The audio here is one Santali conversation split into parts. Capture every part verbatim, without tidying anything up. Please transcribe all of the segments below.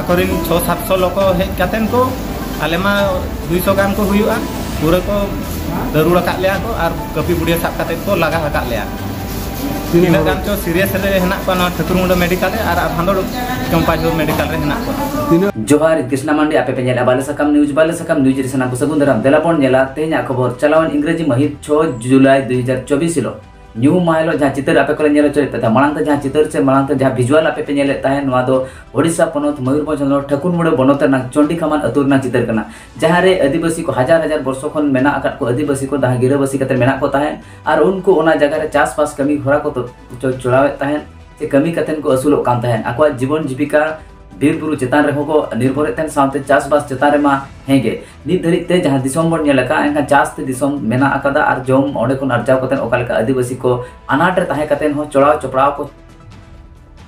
ᱠᱚᱨᱮᱱ ᱪᱷᱚ ᱥᱟᱛᱥᱚ ᱞᱚᱠᱚ ᱦᱮᱡ ᱠᱟᱛᱮᱱ ᱠᱚ, ᱟᱞᱮ ᱢᱟ ᱫᱩᱭᱥᱚ ᱜᱟᱱ ᱠᱚ ᱦᱩᱭᱩᱜᱼᱟ, ᱯᱩᱨᱟᱹ ᱠᱚ ᱫᱟᱹᱨᱩᱲ ᱟᱠᱟᱫ ᱞᱮᱭᱟ ᱠᱚ ᱟᱨ ᱠᱟᱹᱯᱤ ᱵᱩᱰᱤᱭᱟᱹ ᱥᱟᱵ ᱠᱟᱛᱮ ᱠᱚ ᱞᱟᱜᱟ ᱟᱠᱟᱫ ᱞᱮᱭᱟ᱾ ᱛᱤᱱᱟᱹᱜ ᱛᱤᱱᱟᱹᱜ ᱦᱚᱲ? ᱜᱟᱱ ᱪᱚ ᱥᱤᱨᱤᱭᱟᱥ ᱨᱮ ᱦᱮᱱᱟᱜ ᱠᱚᱣᱟ ᱱᱚᱣᱟ ᱴᱷᱟᱹᱠᱩᱨ ᱢᱩᱸᱰᱟᱹ ᱢᱮᱰᱤᱠᱟᱞ ᱨᱮ ᱟᱨ ᱟᱫᱷᱟᱱ ᱫᱚ ᱪᱚᱢᱯᱟᱡᱷᱩᱨ ᱢᱮᱰᱤᱠᱟᱞ ᱨᱮ ᱦᱮᱱᱟᱜ ᱠᱚᱣᱟ᱾ ᱛᱤᱱᱟᱹᱜ? ᱡᱚᱦᱟᱨ, ᱠᱨᱤᱥᱱᱟ ᱢᱟᱱᱰᱤ, ᱟᱯᱮ ᱯᱮ ᱧᱮᱞᱮᱫᱼᱟ ᱵᱟᱞᱮ ᱥᱟᱠᱟᱢ ᱱᱤᱭᱩᱡᱽ᱾ ᱵᱟᱞᱮ ᱥᱟᱠᱟᱢ ᱱᱤᱭᱩᱡᱽ ᱨᱮ ᱥᱟᱱᱟᱢ ᱠᱚ ᱥᱟᱹᱜᱩᱱ ᱫᱟᱨᱟᱢ᱾ ᱫᱮᱞᱟ ᱵᱚᱱ ᱧᱮᱞᱟ ᱛᱮᱦᱮᱧᱟᱜ ᱠᱷᱚᱵᱚᱨ᱾ ᱪᱟᱞᱟᱣᱮᱱ ᱤᱝᱨᱮᱡᱤ ᱢᱟᱹᱦᱤᱛ ᱪᱷᱚ ᱡᱩᱞᱟᱭ ᱫᱩ ᱦᱟᱡᱟᱨ ᱪᱚᱵᱵᱤᱥ ᱦᱤᱞᱳᱜ ᱧᱩᱦᱩᱢ ᱢᱟᱦᱟ ᱦᱤᱞᱳᱜ ᱡᱟᱦᱟᱸ ᱪᱤᱛᱟᱹᱨ ᱟᱯᱮ ᱠᱚᱞᱮ ᱧᱮᱞ ᱦᱚᱪᱚᱭᱮᱫ ᱯᱮ ᱛᱟᱦᱮᱸᱫ, ᱢᱟᱲᱟᱝ ᱛᱮ ᱡᱟᱦᱟᱸ ᱪᱤᱛᱟᱹᱨ ᱥᱮ ᱢᱟᱲᱟᱝ ᱛᱮ ᱡᱟᱦᱟᱸ ᱵᱷᱤᱡᱩᱣᱟᱞ ᱟᱯᱮ ᱯᱮ ᱧᱮᱞᱮᱫ ᱛᱟᱦᱮᱸᱫ, ᱱᱚᱣᱟ ᱫᱚ ᱳᱰᱤᱥᱟ ᱯᱚᱱᱚᱛ ᱢᱚᱭᱩᱨᱵᱷᱚᱸᱡᱽ ᱦᱚᱱᱚᱛ ᱴᱷᱟᱹᱠᱩᱨ ᱢᱩᱸᱰᱟᱹ ᱵᱚᱱᱚᱛ ᱨᱮᱱᱟᱜ ᱪᱚᱱᱰᱤ ᱠᱷᱟᱢᱟᱱ ᱟᱹᱛᱩ ᱨᱮᱱᱟᱜ ᱪᱤᱛᱟᱹᱨ ᱠᱟᱱᱟ, ᱡᱟᱦᱟᱸ ᱨᱮ ᱟᱹᱫᱤᱵᱟᱹᱥᱤ ᱠᱚ ᱦᱟᱡᱟᱨ ᱦᱟᱡᱟᱨ ᱵᱚᱨᱥᱚ ᱠᱷᱚᱱ ᱢᱮᱱᱟᱜ ᱟᱠᱟᱫ ᱠᱚ, ᱟᱹᱫᱤᱵᱟᱹᱥᱤ ᱠᱚ ᱡᱟᱦᱟᱸ ᱜᱤᱨᱟᱹᱵᱟᱹᱥᱤ ᱠᱟᱛᱮ ᱢᱮᱱᱟᱜ ᱠᱚ ᱛᱟᱦᱮᱸᱫ ᱟᱨ ᱩᱱᱠᱩ ᱚᱱᱟ ᱡᱟᱭᱜᱟ ᱨᱮ ᱪᱟᱥᱵᱟᱥ ᱠᱟᱹᱢᱤ ᱦᱚᱨᱟ ᱠᱚ ᱛᱚ-, ᱪᱚ-, ᱪᱚᱲᱟᱣᱮᱫ ᱛᱟᱦᱮᱸᱫ ᱥᱮ ᱠᱟᱹᱢᱤ ᱠᱟᱛᱮ ᱠᱚ ᱟᱹᱥᱩᱞᱚᱜ ᱠᱟᱱ ᱛᱟᱦᱮᱸᱫ᱾ ᱟᱠᱚᱣᱟᱜ ᱡᱤᱵᱚᱱ ᱡᱤᱵᱤᱠᱟ ᱵᱤᱨ ᱵᱩᱨᱩ ᱪᱮᱛᱟᱱ ᱨᱮᱦᱚᱸ ᱠᱚ ᱱᱤᱨᱵᱷᱚᱨᱮᱫ ᱛᱟᱦᱮᱸᱫ, ᱥᱟᱶᱛᱮ ᱪᱟᱥᱵᱟᱥ ᱪᱮᱛᱟᱱ ᱨᱮᱢᱟ ᱦᱮᱸᱜᱮ᱾ ᱱᱤᱛ ᱫᱷᱟᱹᱨᱤᱡ ᱛᱮ ᱡᱟᱦᱟᱸ ᱫᱤᱥᱚᱢ ᱵᱚᱱ ᱧᱮᱞ ᱟᱠᱟᱫᱼᱟ, ᱮᱱᱠᱷᱟᱱ ᱪᱟᱥ ᱛᱮ ᱫᱤᱥᱚᱢ ᱢᱮᱱᱟᱜ ᱟᱠᱟᱫᱟ ᱟᱨ ᱡᱚᱢ ᱚᱸᱰᱮ ᱠᱷᱚᱱ ᱟᱨᱡᱟᱣ ᱠᱟᱛᱮ ᱚᱠᱟ ᱞᱮᱠᱟ ᱟᱹᱫᱤᱵᱟᱹᱥᱤ ᱠᱚ ᱟᱱᱟᱴ ᱨᱮ ᱛᱟᱦᱮᱸ ᱠᱟᱛᱮ ᱦᱚᱸ ᱪᱚᱲᱟᱣ ᱪᱚᱯᱲᱟᱣ ᱠᱚ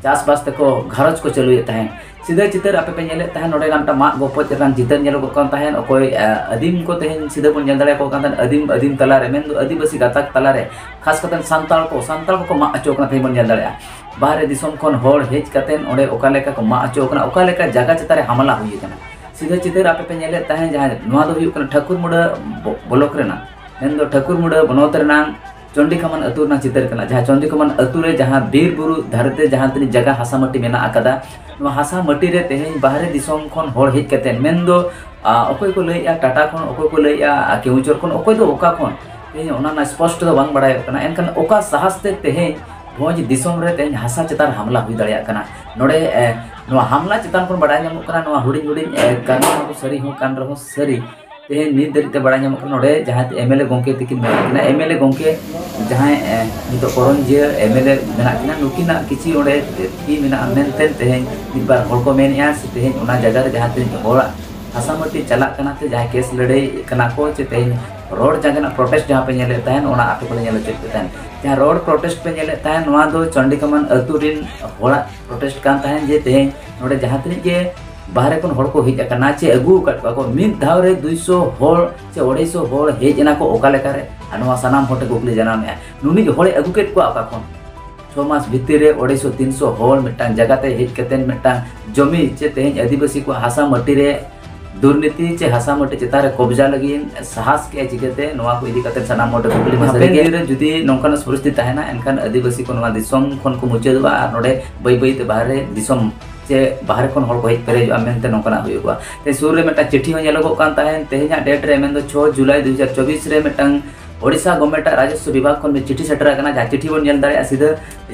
ᱪᱟᱥᱵᱟᱥ ᱛᱮᱠᱚ ᱜᱷᱟᱨᱚᱸᱡᱽ ᱠᱚ ᱪᱟᱹᱞᱩᱭᱮᱫ ᱛᱟᱦᱮᱸᱫ᱾ ᱥᱤᱫᱷᱟᱹ ᱪᱤᱛᱟᱹᱨ ᱟᱯᱮ ᱯᱮ ᱧᱮᱞᱮᱫ ᱛᱟᱦᱮᱸᱫ, ᱱᱚᱰᱮ ᱜᱟᱱᱴᱟ ᱢᱟᱜ ᱜᱚᱯᱚᱡ ᱨᱮᱱᱟᱜ ᱪᱤᱛᱟᱹᱨ ᱧᱮᱞᱚᱜᱚᱜ ᱠᱟᱱ ᱛᱟᱦᱮᱸᱫ᱾ ᱚᱠᱚᱭ, ᱟ, ᱟᱹᱫᱤᱢ ᱠᱚ ᱛᱮᱦᱮᱧ ᱥᱤᱫᱷᱟᱹ ᱵᱚᱱ ᱧᱮᱞ ᱫᱟᱲᱮᱭᱟᱠᱚ ᱠᱟᱱ ᱛᱟᱦᱮᱸᱫ, ᱟᱹᱫᱤᱢ, ᱟᱹᱫᱤᱢ ᱛᱟᱞᱟᱨᱮ, ᱢᱮᱱᱫᱚ ᱟᱹᱫᱤᱵᱟᱹᱥᱤ ᱜᱟᱛᱟᱠ ᱛᱟᱞᱟᱨᱮ, ᱠᱷᱟᱥ ᱠᱟᱛᱮ ᱥᱟᱱᱛᱟᱲ ᱠᱚ, ᱥᱟᱱᱛᱟᱲ ᱠᱚᱠᱚ ᱢᱟᱜ ᱦᱚᱪᱚ ᱠᱟᱱᱟ᱾ ᱛᱮᱦᱮᱧ ᱵᱚᱱ ᱧᱮᱞ ᱫᱟᱲᱮᱭᱟᱜᱼᱟ, ᱵᱟᱦᱨᱮ ᱫᱤᱥᱚᱢ ᱠᱷᱚᱱ ᱦᱚᱲ ᱦᱮᱡ ᱠᱟᱛᱮ ᱚᱸᱰᱮ ᱚᱠᱟ ᱞᱮᱠᱟ ᱠᱚ ᱢᱟᱜ ᱦᱚᱪᱚ ᱠᱟᱱᱟ, ᱚᱠᱟ ᱞᱮᱠᱟ ᱡᱟᱭᱜᱟ ᱪᱮᱛᱟᱱ ᱨᱮ ᱦᱟᱢᱞᱟ ᱦᱩᱭ ᱠᱟᱱᱟ᱾ ᱥᱤᱫᱷᱟᱹ ᱪᱤᱛᱟᱹᱨ ᱟᱯᱮ ᱯᱮ ᱧᱮᱞᱮᱫ ᱛᱟᱦᱮᱸᱫ, ᱡᱟᱦᱟᱸ ᱱᱚᱣᱟ ᱫᱚ ᱦᱩᱭᱩᱜ ᱠᱟᱱᱟ ᱴᱷᱟᱹᱠᱩᱨ ᱢᱩᱸᱰᱟᱹ ᱵᱚ-, ᱵᱞᱚᱠ ᱨᱮᱱᱟᱜ, ᱢᱮᱱᱫᱚ ᱴᱷᱟᱹᱠᱩᱨ ᱢᱩᱸᱰᱟᱹ ᱵᱚᱱᱚᱛ ᱨᱮᱱᱟᱜ ᱪᱚᱱᱰᱤ ᱠᱷᱟᱢᱟᱱ ᱟᱹᱛᱩ ᱨᱮᱱᱟᱜ ᱪᱤᱛᱟᱹᱨ ᱠᱟᱱᱟ᱾ ᱡᱟᱦᱟᱸ ᱪᱚᱱᱰᱤ ᱠᱷᱟᱢᱟᱱ ᱟᱹᱛᱩ ᱨᱮ ᱡᱟᱦᱟᱸ ᱵᱤᱨ ᱵᱩᱨᱩ ᱫᱷᱟᱨᱮ ᱛᱮ ᱡᱟᱦᱟᱸ ᱛᱤᱱᱟᱹᱜ ᱡᱟᱭᱜᱟ ᱦᱟᱥᱟ ᱢᱟᱹᱴᱤ ᱢᱮᱱᱟᱜ ᱟᱠᱟᱫᱟ, ᱱᱚᱣᱟ ᱦᱟᱥᱟ ᱢᱟᱹᱴᱤ ᱨᱮ ᱛᱮᱦᱮᱧ ᱵᱟᱦᱨᱮ ᱫᱤᱥᱚᱢ ᱠᱷᱚᱱ ᱦᱚᱲ ᱦᱮᱡ ᱠᱟᱛᱮ, ᱢᱮᱱᱫᱚ, ᱟ, ᱚᱠᱚᱭ ᱠᱚ ᱞᱟᱹᱭᱮᱫᱼᱟ ᱴᱟᱴᱟ ᱠᱷᱚᱱ, ᱚᱠᱚᱭ ᱠᱚ ᱞᱟᱹᱭᱮᱫᱼᱟ ᱠᱮᱣᱚᱱᱡᱷᱚᱨ ᱠᱷᱚᱱ, ᱚᱠᱚᱭ ᱫᱚ ᱚᱠᱟ ᱠᱷᱚᱱ, ᱛᱮᱦᱮᱧ ᱚᱱᱟ ᱨᱮᱱᱟᱜ ᱥᱯᱚᱥᱴᱚ ᱫᱚ ᱵᱟᱝ ᱵᱟᱲᱟᱭᱚᱜ ᱠᱟᱱᱟ᱾ ᱮᱱᱠᱷᱟᱱ ᱚᱠᱟ ᱥᱟᱦᱟᱥ ᱛᱮ ᱛᱮᱦᱮᱧ ᱵᱷᱚᱸᱡᱽ ᱫᱤᱥᱚᱢ ᱨᱮ ᱛᱮᱦᱮᱧ ᱦᱟᱥᱟ ᱪᱮᱛᱟᱱ ᱨᱮ ᱦᱟᱢᱞᱟ ᱦᱩᱭ ᱫᱟᱲᱮᱭᱟᱜ ᱠᱟᱱᱟ? ᱱᱚᱰᱮ, ᱮ, ᱱᱚᱣᱟ ᱦᱟᱢᱞᱟ ᱪᱮᱛᱟᱱ ᱠᱷᱚᱱ ᱵᱟᱲᱟᱭ ᱧᱟᱢᱚᱜ ᱠᱟᱱᱟ, ᱱᱚᱣᱟ ᱦᱩᱰᱤᱧ ᱦᱩᱰᱤᱧ, ᱮ, ᱠᱟᱨᱱᱟ ᱠᱚ ᱥᱟᱹᱨᱤ ᱦᱚᱸ ᱠᱟᱱ ᱨᱮᱦᱚᱸ ᱥᱟᱹᱨᱤ, ᱛᱮᱦᱮᱧ ᱱᱤᱛ ᱫᱷᱟᱹᱨᱤᱡ ᱛᱮ ᱵᱟᱲᱟᱭ ᱧᱟᱢᱚᱜ ᱠᱟᱱᱟ, ᱱᱚᱰᱮ ᱡᱟᱦᱟᱸᱭ ᱮᱢ ᱮᱞ ᱮ ᱜᱚᱢᱠᱮ ᱛᱤᱠᱤᱱ ᱢᱮᱱᱟᱜ ᱠᱤᱱᱟ, ᱮᱢ ᱮᱞ ᱮ ᱜᱚᱢᱠᱮ ᱡᱟᱦᱟᱸᱭ, ᱮ, ᱱᱤᱛᱚᱜ ᱠᱚᱨᱚᱱᱡᱤᱭᱟᱹ ᱮᱢ ᱮᱞ ᱮ ᱢᱮᱱᱟᱜ ᱠᱤᱱᱟ, ᱱᱩᱠᱤᱱᱟᱜ ᱠᱤᱪᱷᱤ ᱚᱸᱰᱮ ᱛᱤ ᱢᱮᱱᱟᱜᱼᱟ ᱢᱮᱱᱛᱮ ᱛᱮᱦᱮᱧ ᱢᱤᱫ ᱵᱟᱨ ᱦᱚᱲ ᱠᱚ ᱢᱮᱱᱮᱫᱼᱟ, ᱥᱮ ᱛᱮᱦᱮᱧ ᱚᱱᱟ ᱡᱟᱭᱜᱟ ᱨᱮ ᱡᱟᱦᱟᱸ ᱛᱤᱱᱟᱹᱜ ᱦᱚᱲᱟᱜ ᱦᱟᱥᱟ ᱢᱟᱹᱴᱤ ᱪᱟᱞᱟᱜ ᱠᱟᱱᱟ, ᱥᱮ ᱡᱟᱦᱟᱸᱭ ᱠᱮᱥ ᱞᱟᱹᱲᱦᱟᱹᱭ ᱠᱟᱱᱟ ᱠᱚ, ᱥᱮ ᱛᱮᱦᱮᱧ ᱨᱚᱲ ᱡᱟᱸᱜᱮᱱᱟᱜ ᱯᱨᱚᱴᱮᱥᱴ ᱡᱟᱦᱟᱸ ᱯᱮ ᱧᱮᱞᱮᱫ ᱛᱟᱦᱮᱸᱱ, ᱚᱱᱟ ᱟᱯᱮ ᱠᱚᱞᱮ ᱧᱮᱞ ᱦᱚᱪᱚᱭᱮᱫ ᱯᱮ ᱛᱟᱦᱮᱸᱱ᱾ ᱡᱟᱦᱟᱸ ᱨᱚᱲ ᱯᱨᱚᱴᱮᱥᱴ ᱯᱮ ᱧᱮᱞᱮᱫ ᱛᱟᱦᱮᱸᱱ, ᱱᱚᱣᱟ ᱫᱚ ᱪᱚᱱᱰᱤ ᱠᱷᱟᱢᱟᱱ ᱟᱹᱛᱩ ᱨᱤᱱ ᱦᱚᱲᱟᱜ ᱯᱨᱚᱴᱮᱥᱴ ᱠᱟᱱ ᱛᱟᱦᱮᱸᱱ, ᱡᱮ ᱛᱮᱦᱮᱧ ᱱᱚᱰᱮ ᱡᱟᱦᱟᱸ ᱛᱤᱱᱟᱹᱜ ᱜᱮ ᱵᱟᱦᱨᱮ ᱠᱷᱚᱱ ᱦᱚᱲ ᱠᱚ ᱦᱮᱡ ᱟᱠᱟᱱᱟ ᱪᱮ ᱟᱹᱜᱩ ᱟᱠᱟᱫ ᱠᱚᱣᱟ ᱠᱚ, ᱢᱤᱫ ᱫᱷᱟᱣ ᱨᱮ ᱫᱩᱭᱥᱚ ᱦᱚᱲ ᱪᱮ ᱟᱹᱲᱟᱹᱭᱥᱚ ᱦᱚᱲ ᱦᱮᱡ ᱮᱱᱟ ᱠᱚ ᱚᱠᱟ ᱞᱮᱠᱟᱨᱮ? ᱟᱨ ᱱᱚᱣᱟ ᱥᱟᱱᱟᱢ ᱦᱚᱲ ᱴᱷᱮᱱ ᱠᱩᱠᱞᱤ ᱡᱟᱱᱟᱢᱮᱜᱼᱟ, ᱱᱩᱱᱤᱡ ᱦᱚᱲᱮ ᱟᱹᱜᱩ ᱠᱮᱫ ᱠᱚᱣᱟ ᱚᱠᱟ ᱠᱷᱚᱱ? ᱪᱷᱚ ᱢᱟᱥ ᱵᱷᱤᱛᱤᱨ ᱨᱮ ᱟᱹᱲᱟᱹᱭᱥᱚ ᱛᱤᱱᱥᱚ ᱦᱚᱲ ᱢᱤᱫᱴᱟᱝ ᱡᱟᱭᱜᱟ ᱛᱮ ᱦᱮᱡ ᱠᱟᱛᱮ ᱢᱤᱫᱴᱟᱝ ᱡᱚᱢᱤ ᱪᱮ ᱛᱮᱦᱮᱧ ᱟᱹᱫᱤᱵᱟᱹᱥᱤ ᱠᱚᱣᱟᱜ ᱦᱟᱥᱟ ᱢᱟᱹᱴᱤ ᱨᱮ ᱫᱩᱨᱱᱤᱛᱤ ᱪᱮ ᱦᱟᱥᱟ ᱢᱟᱹᱴᱤ ᱪᱮᱛᱟᱱ ᱨᱮ ᱠᱚᱵᱽᱡᱟ ᱞᱟᱹᱜᱤᱫ ᱥᱟᱦᱟᱥ ᱠᱮᱜᱼᱟ ᱪᱤᱠᱟᱹᱛᱮ? ᱱᱚᱣᱟ ᱠᱚ ᱤᱫᱤ ᱠᱟᱛᱮ ᱥᱟᱱᱟᱢ ᱦᱚᱲ ᱴᱷᱮᱱ ᱠᱩᱠᱞᱤ ᱢᱮᱱᱟᱜᱼᱟ᱾ ᱦᱟᱯᱮᱱ ᱫᱤᱱ ᱨᱮ ᱡᱩᱫᱤ ᱱᱚᱝᱠᱟᱱᱟᱜ ᱯᱚᱨᱤᱥᱛᱷᱤᱛᱤ ᱛᱟᱦᱮᱱᱟ, ᱮᱱᱠᱷᱟᱱ ᱟᱹᱫᱤᱵᱟᱹᱥᱤ ᱠᱚ ᱱᱚᱣᱟ ᱫᱤᱥᱚᱢ ᱠᱷᱚᱱ ᱠᱚ ᱢᱩᱪᱟᱹᱫᱚᱜᱼᱟ ᱟᱨ ᱱᱚᱰᱮ ᱵᱟᱹᱭ ᱵᱟᱹᱭ ᱛᱮ ᱵᱟᱦᱨᱮ ᱫᱤᱥᱚᱢ ᱪᱮ ᱵᱟᱦᱨᱮ ᱠᱷᱚᱱ ᱦᱚᱲ ᱠᱚ ᱦᱮᱡ ᱯᱮᱨᱮᱡᱚᱜᱼᱟ ᱢᱮᱱᱛᱮ ᱱᱚᱝᱠᱟᱱᱟᱜ ᱦᱩᱭᱩᱜᱼᱟ᱾ ᱛᱮ ᱥᱩᱨ ᱨᱮ ᱢᱤᱫᱴᱟᱝ ᱪᱤᱴᱷᱤ ᱦᱚᱸ ᱧᱮᱞᱚᱜᱚᱜ ᱠᱟᱱ ᱛᱟᱦᱮᱸᱫ᱾ ᱛᱮᱦᱮᱧᱟᱜ date ᱨᱮ, ᱢᱮᱱᱫᱚ ᱪᱷᱚ ᱡᱩᱞᱟᱭ ᱫᱩ ᱦᱟᱡᱟᱨ ᱪᱚᱵᱵᱤᱥ ᱨᱮ ᱢᱤᱫᱴᱟᱝ ᱳᱰᱤᱥᱟ ᱜᱚᱵᱷᱢᱮᱱᱴ ᱟᱜ ᱨᱟᱡᱚᱥᱣᱚ ᱵᱤᱵᱷᱟᱜᱽ ᱠᱷᱚᱱ ᱢᱤᱫ ᱪᱤᱴᱷᱤ ᱥᱮᱴᱮᱨ ᱟᱠᱟᱱᱟ, ᱡᱟᱦᱟᱸ ᱪᱤᱴᱷᱤ ᱵᱚᱱ ᱧᱮᱞ ᱫᱟᱲᱮᱭᱟᱜᱼᱟ ᱥᱤᱫᱷᱟᱹ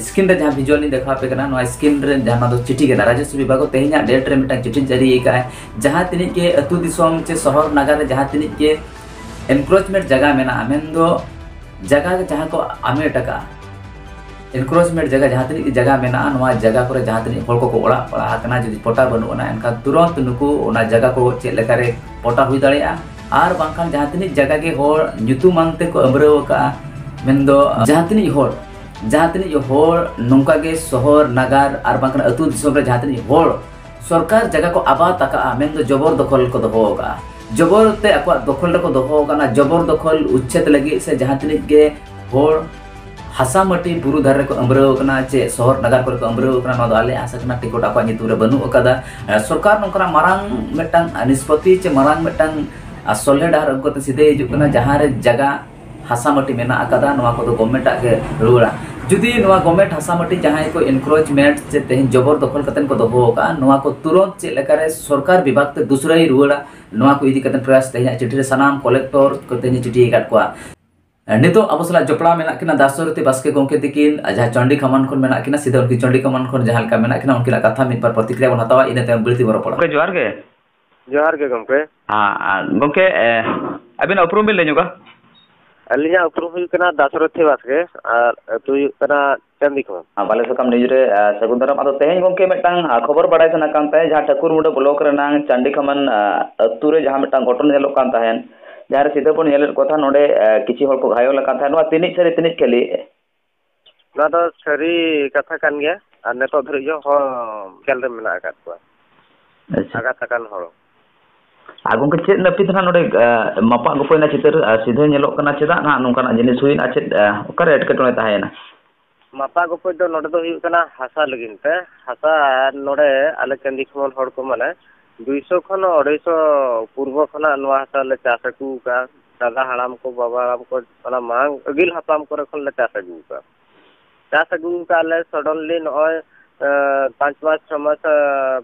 ᱥᱠᱨᱤᱱ ᱨᱮ, ᱡᱟᱦᱟᱸ ᱵᱷᱤᱡᱩᱣᱟᱞ ᱞᱤᱧ ᱫᱮᱠᱷᱟᱣ ᱟᱯᱮ ᱠᱟᱱᱟ, ᱱᱚᱣᱟ ᱥᱠᱨᱤᱱ ᱨᱮ ᱡᱟᱦᱟᱸ ᱱᱚᱣᱟ ᱫᱚ ᱪᱤᱴᱷᱤ ᱠᱟᱱᱟ᱾ ᱨᱟᱡᱚᱥᱣᱚ ᱵᱤᱵᱷᱟᱜᱽ ᱛᱮᱦᱮᱧᱟᱜ date ᱨᱮ ᱢᱤᱫᱴᱟᱝ ᱪᱤᱴᱷᱤ ᱡᱟᱹᱨᱤ ᱟᱠᱟᱫᱼᱟᱭ, ᱡᱟᱦᱟᱸ ᱛᱤᱱᱟᱹᱜ ᱜᱮ ᱟᱹᱛᱩ ᱫᱤᱥᱚᱢ ᱪᱮ ᱥᱚᱦᱚᱨ ᱱᱟᱜᱟᱨ ᱨᱮ ᱡᱟᱦᱟᱸ ᱛᱤᱱᱟᱹᱜ ᱜᱮ ᱮᱱᱠᱨᱳᱪᱢᱮᱱᱴ ᱡᱟᱭᱜᱟ ᱢᱮᱱᱟᱜᱼᱟ, ᱢᱮᱱᱫᱚ ᱡᱟᱭᱜᱟ ᱡᱟᱦᱟᱸ ᱠᱚ ᱟᱢᱮᱴ ᱟᱠᱟᱫᱼᱟ, ᱮᱱᱠᱨᱳᱪᱢᱮᱱᱴ ᱡᱟᱭᱜᱟ, ᱡᱟᱦᱟᱸ ᱛᱤᱱᱟᱹᱜ ᱜᱮ ᱡᱟᱭᱜᱟ ᱢᱮᱱᱟᱜᱼᱟ, ᱱᱚᱣᱟ ᱡᱟᱭᱜᱟ ᱠᱚᱨᱮ ᱡᱟᱦᱟᱸ ᱛᱤᱱᱟᱹᱜ ᱦᱚᱲ ᱠᱚᱠᱚ ᱚᱲᱟᱜ ᱯᱟᱲᱟᱜ ᱟᱠᱟᱱᱟ, ᱡᱩᱫᱤ ᱯᱚᱴᱟ ᱵᱟᱹᱱᱩᱜ ᱟᱱᱟ, ᱮᱱᱠᱷᱟᱱ ᱛᱩᱨᱚᱱᱛ ᱱᱩᱠᱩ ᱚᱱᱟ ᱡᱟᱭᱜᱟ ᱠᱚ ᱪᱮᱫ ᱞᱮᱠᱟᱨᱮ ᱯᱚᱴᱟ ᱦᱩᱭ ᱫᱟᱲᱮᱭᱟᱜᱼᱟ᱾ ᱟᱨ ᱵᱟᱝᱠᱷᱟᱱ ᱡᱟᱦᱟᱸ ᱛᱤᱱᱟᱹᱜ ᱡᱟᱭᱜᱟ ᱜᱮ ᱦᱚᱲ ᱧᱩᱛᱩᱢᱟᱱ ᱛᱮᱠᱚ ᱟᱹᱢᱨᱟᱹᱣ ᱟᱠᱟᱫᱼᱟ, ᱢᱮᱱᱫᱚ ᱡᱟᱦᱟᱸ ᱛᱤᱱᱟᱹᱜ ᱦᱚᱲ, ᱡᱟᱦᱟᱸ ᱛᱤᱱᱟᱹᱜ ᱦᱚᱲ ᱱᱚᱝᱠᱟ ᱜᱮ ᱥᱚᱦᱚᱨ ᱱᱟᱜᱟᱨ ᱟᱨ ᱵᱟᱝᱠᱷᱟᱱ ᱟᱹᱛᱩ ᱫᱤᱥᱚᱢ ᱨᱮ ᱡᱟᱦᱟᱸ ᱛᱤᱱᱟᱹᱜ ᱦᱚᱲ ᱥᱚᱨᱠᱟᱨ ᱡᱟᱭᱜᱟ ᱠᱚ ᱟᱵᱟᱫ ᱟᱠᱟᱫᱼᱟ, ᱢᱮᱱᱫᱚ ᱡᱚᱵᱚᱨ ᱫᱚᱠᱷᱚᱞ ᱠᱚ ᱫᱚᱦᱚ ᱟᱠᱟᱫᱼᱟ, ᱡᱚᱵᱚᱨ ᱛᱮ ᱟᱠᱚᱣᱟᱜ ᱫᱚᱠᱷᱚᱞ ᱨᱮᱠᱚ ᱫᱚᱦᱚ ᱟᱠᱟᱫᱼᱟ, ᱡᱚᱵᱚᱨ ᱫᱚᱠᱷᱚᱞ ᱩᱪᱪᱷᱮᱫ ᱞᱟᱹᱜᱤᱫ ᱥᱮ ᱡᱟᱦᱟᱸ ᱛᱤᱱᱟᱹᱜ ᱜᱮ ᱦᱚᱲ ᱦᱟᱥᱟ ᱢᱟᱹᱴᱤ ᱵᱩᱨᱩ ᱫᱷᱟᱨᱮ ᱨᱮᱠᱚ ᱟᱹᱢᱨᱟᱹᱣ ᱟᱠᱟᱱᱟ ᱪᱮ ᱥᱚᱦᱚᱨ ᱱᱟᱜᱟᱨ ᱠᱚᱨᱮ ᱠᱚ ᱟᱹᱢᱨᱟᱹᱣ ᱟᱠᱟᱱᱟ, ᱱᱚᱣᱟ ᱫᱚ ᱟᱞᱮ ᱦᱟᱥᱟ ᱠᱟᱱᱟ, ᱴᱤᱠᱤᱴ ᱟᱠᱚᱣᱟᱜ ᱧᱩᱛᱩᱢ ᱨᱮ ᱵᱟᱹᱱᱩᱜ ᱟᱠᱟᱫᱟ᱾ ᱮ, ᱥᱚᱨᱠᱟᱨ ᱱᱚᱝᱠᱟᱱᱟᱜ ᱢᱟᱨᱟᱝ ᱢᱤᱫᱴᱟᱝ ᱱᱤᱥᱯᱚᱛᱤ ᱪᱮ ᱢᱟᱨᱟᱝ ᱢᱤᱫᱴᱟᱝ, ᱟ, ᱥᱚᱞᱦᱮ ᱰᱟᱦᱟᱨ ᱟᱹᱜᱩ ᱠᱟᱛᱮ ᱥᱤᱫᱷᱟᱹ ᱦᱤᱡᱩᱜ ᱠᱟᱱᱟ, ᱡᱟᱦᱟᱸ ᱨᱮ ᱡᱟᱭᱜᱟ ᱦᱟᱥᱟ ᱢᱟᱹᱴᱤ ᱢᱮᱱᱟᱜ ᱟᱠᱟᱫᱟ, ᱱᱚᱣᱟ ᱠᱚᱫᱚ ᱜᱚᱵᱷᱢᱮᱱᱴ ᱟᱜ ᱜᱮ ᱨᱩᱣᱟᱹᱲᱟ᱾ ᱡᱩᱫᱤ ᱱᱚᱣᱟ ᱜᱚᱵᱷᱢᱮᱱᱴ ᱦᱟᱥᱟ ᱢᱟᱹᱴᱤ ᱡᱟᱦᱟᱸᱭ ᱠᱚ ᱮᱱᱠᱨᱳᱪᱢᱮᱱᱴ ᱪᱮ ᱛᱮᱦᱮᱧ ᱡᱚᱵᱚᱨ ᱫᱚᱠᱷᱚᱞ ᱠᱟᱛᱮ ᱠᱚ ᱫᱚᱦᱚ ᱟᱠᱟᱫᱼᱟ, ᱱᱚᱣᱟ ᱠᱚ ᱛᱩᱨᱚᱱᱛ ᱪᱮᱫ ᱞᱮᱠᱟᱨᱮ ᱥᱚᱨᱠᱟᱨ ᱵᱤᱵᱷᱟᱜᱽ ᱛᱮ ᱫᱩᱥᱨᱟᱭ ᱨᱩᱣᱟᱹᱲᱟ, ᱱᱚᱣᱟ ᱠᱚ ᱤᱫᱤ ᱠᱟᱛᱮ ᱯᱨᱚᱭᱟᱥ ᱛᱮᱦᱮᱧᱟᱜ ᱪᱤᱴᱷᱤ ᱨᱮ ᱥᱟᱱᱟᱢ ᱠᱚᱞᱮᱠᱴᱚᱨ ᱠᱚ ᱛᱮᱦᱮᱧ ᱪᱤᱴᱷᱤ ᱟᱠᱟᱫ ᱠᱚᱣᱟ᱾ ᱱᱤᱛᱚᱜ ᱟᱵᱚ ᱥᱟᱞᱟᱜ ᱡᱚᱯᱲᱟᱣ ᱢᱮᱱᱟᱜ ᱠᱤᱱᱟ ᱫᱟᱥᱚᱨᱚᱛᱷᱤ ᱵᱟᱥᱠᱮ ᱜᱚᱢᱠᱮ ᱛᱤᱠᱤᱱ, ᱡᱟᱦᱟᱸ ᱪᱚᱱᱰᱤ ᱠᱟᱢᱟᱱ ᱠᱷᱚᱱ ᱢᱮᱱᱟᱜ ᱠᱤᱱᱟ, ᱥᱤᱫᱷᱟᱹ ᱩᱱᱠᱤᱱ ᱪᱚᱱᱰᱤ ᱠᱟᱢᱟᱱ ᱠᱷᱚᱱ ᱡᱟᱦᱟᱸ ᱞᱮᱠᱟ ᱢᱮᱱᱟᱜ ᱠᱤᱱᱟ, ᱩᱱᱠᱤᱱᱟᱜ ᱠᱟᱛᱷᱟ ᱢᱤᱫ ᱵᱟᱨ ᱯᱨᱚᱛᱤᱠᱨᱤᱭᱟ ᱵᱚᱱ ᱦᱟᱛᱟᱣᱟ, ᱤᱱᱟᱹ ᱛᱟᱭᱚᱢ ᱵᱟᱹᱲᱛᱤ ᱵᱚᱱ ᱨᱚᱯᱚᱲᱟ᱾ ᱜᱚᱢᱠᱮ, ᱡᱚᱦᱟᱨ ᱜᱮ᱾ ᱡᱚᱦᱟᱨ ᱜᱮ ᱜᱚᱢᱠᱮ᱾ ᱦᱮᱸ, ᱟᱨ ᱜᱚᱢᱠᱮ, ᱮ, ᱟᱹᱵᱤᱱᱟᱜ ᱩᱯᱨᱩᱢ ᱵᱤᱱ ᱞᱟᱹᱭ ᱧᱚᱜᱟ? ᱟᱹᱞᱤᱧᱟᱜ ᱩᱯᱨᱩᱢ ᱦᱩᱭᱩᱜ ᱠᱟᱱᱟ ᱫᱟᱥᱚᱨᱚᱛᱷᱤ ᱵᱟᱥᱠᱮ, ᱟᱨ ᱟᱹᱛᱩ ᱦᱩᱭᱩᱜ ᱠᱟᱱᱟ ᱪᱟᱱᱫᱤ ᱠᱷᱚᱱ᱾ ᱟᱨ ᱵᱟᱞᱮ ᱥᱟᱠᱟᱢ ᱱᱤᱭᱩᱡᱽ ᱨᱮ, ᱟ, ᱥᱟᱹᱜᱩᱱ ᱫᱟᱨᱟᱢ᱾ ᱟᱫᱚ ᱛᱮᱦᱮᱧ ᱜᱚᱢᱠᱮ ᱢᱤᱫᱴᱟᱝ, ᱟ, ᱠᱷᱚᱵᱚᱨ ᱵᱟᱲᱟᱭ ᱥᱟᱱᱟ ᱠᱟᱱ ᱛᱟᱦᱮᱸᱫ, ᱡᱟᱦᱟᱸ ᱴᱷᱟᱹᱠᱩᱨ ᱢᱩᱰᱟᱹ ᱵᱞᱚᱠ ᱨᱮᱱᱟᱝ ᱪᱟᱱᱰᱤ ᱠᱷᱟᱢᱟᱱ, ᱟ, ᱟᱹᱛᱩ ᱨᱮ ᱡᱟᱦᱟᱸ ᱢᱤᱫᱴᱟᱝ ᱜᱷᱚᱴᱚᱱ ᱧᱮᱞᱚᱜ ᱠᱟᱱ ᱛᱟᱦᱮᱸᱫ, ᱡᱟᱦᱟᱸ ᱨᱮ ᱥᱤᱫᱷᱟᱹ ᱵᱚᱱ ᱧᱮᱞᱮᱫ ᱠᱚ ᱛᱟᱦᱮᱸᱫ, ᱱᱚᱰᱮ, ᱟ, ᱠᱤᱪᱷᱩ ᱦᱚᱲ ᱠᱚ ᱜᱷᱟᱭᱚᱞ ᱟᱠᱟᱱ ᱛᱟᱦᱮᱸᱫ, ᱱᱚᱣᱟ ᱛᱤᱱᱟᱹᱜ ᱥᱟᱹᱨᱤ ᱛᱤᱱᱟᱹᱜ ᱠᱷᱟᱹᱞᱤ? ᱱᱚᱣᱟ ᱫᱚ ᱥᱟᱹᱨᱤ ᱠᱟᱛᱷᱟ ᱠᱟᱱ ᱜᱮᱭᱟ, ᱟᱨ ᱱᱤᱛᱚᱜ ᱫᱷᱟᱹᱨᱤᱡ ᱦᱚᱸ ᱦᱚᱲ ᱡᱮᱞ ᱨᱮ ᱢᱮᱱᱟᱜ ᱟᱠᱟᱫ ᱠᱚᱣᱟ᱾ ᱟᱪᱪᱷᱟ᱾ ᱟᱜᱷᱟᱛ ᱟᱠᱟᱱ ᱦᱚᱲ᱾ ᱟᱨ ᱜᱚᱢᱠᱮ, ᱪᱮᱫ ᱱᱟᱹᱯᱤᱛ ᱱᱟᱦᱟᱜ ᱱᱚᱰᱮ, ᱟ, ᱢᱟᱯᱟᱜ ᱜᱚᱯᱚᱭᱮᱱᱟ ᱪᱤᱛᱟᱹᱨ, ᱟ, ᱥᱤᱫᱷᱟᱹ ᱧᱮᱞᱚᱜ ᱠᱟᱱᱟ, ᱪᱮᱫᱟᱜ ᱱᱟᱦᱟᱜ ᱱᱚᱝᱠᱟᱱᱟᱜ ᱡᱤᱱᱤᱥ ᱦᱩᱭᱮᱱᱟ, ᱪᱮᱫ, ᱟ, ᱚᱠᱟᱨᱮ ᱮᱴᱠᱮᱴᱚᱬᱮ ᱛᱟᱦᱮᱸᱭᱮᱱᱟ? ᱢᱟᱯᱟ ᱜᱚᱯᱚᱡ ᱫᱚ ᱱᱚᱰᱮ ᱫᱚ ᱦᱩᱭᱩᱜ ᱠᱟᱱᱟ ᱦᱟᱥᱟ ᱞᱟᱹᱜᱤᱫ ᱛᱮ᱾ ᱦᱟᱥᱟ ᱱᱚᱰᱮ ᱟᱞᱮ ᱪᱟᱹᱱᱫᱤ ᱠᱷᱚᱢᱚᱞ ᱦᱚᱲ ᱠᱚ ᱢᱟᱱᱮ ᱫᱩᱭᱥᱚ ᱠᱷᱚᱱ ᱟᱹᱲᱟᱹᱭᱥᱚ ᱯᱩᱨᱵᱚ ᱠᱷᱚᱱᱟᱜ ᱱᱚᱣᱟ ᱦᱟᱥᱟ ᱞᱮ ᱪᱟᱥ ᱟᱹᱜᱩ ᱟᱠᱟᱫᱼᱟ᱾ ᱫᱟᱫᱟ ᱦᱟᱲᱟᱢ ᱠᱚ, ᱵᱟᱵᱟ ᱦᱟᱲᱟᱢ ᱠᱚ, ᱚᱱᱟ ᱢᱟᱲᱟᱝ ᱟᱹᱜᱤᱞ ᱦᱟᱯᱲᱟᱢ ᱠᱚᱨᱮ ᱠᱷᱚᱱ ᱞᱮ ᱪᱟᱥ ᱟᱹᱜᱩ ᱟᱠᱟᱫᱼᱟ᱾ ᱪᱟᱥ ᱟᱹᱜᱩ ᱟᱠᱟᱫ ᱞᱮ ᱥᱚᱰᱚᱱᱞᱤ ᱱᱚᱜᱼᱚᱭ, ᱮ, ᱯᱟᱸᱪ ᱢᱟᱥ, ᱪᱷᱚ ᱢᱟᱥ, ᱮ,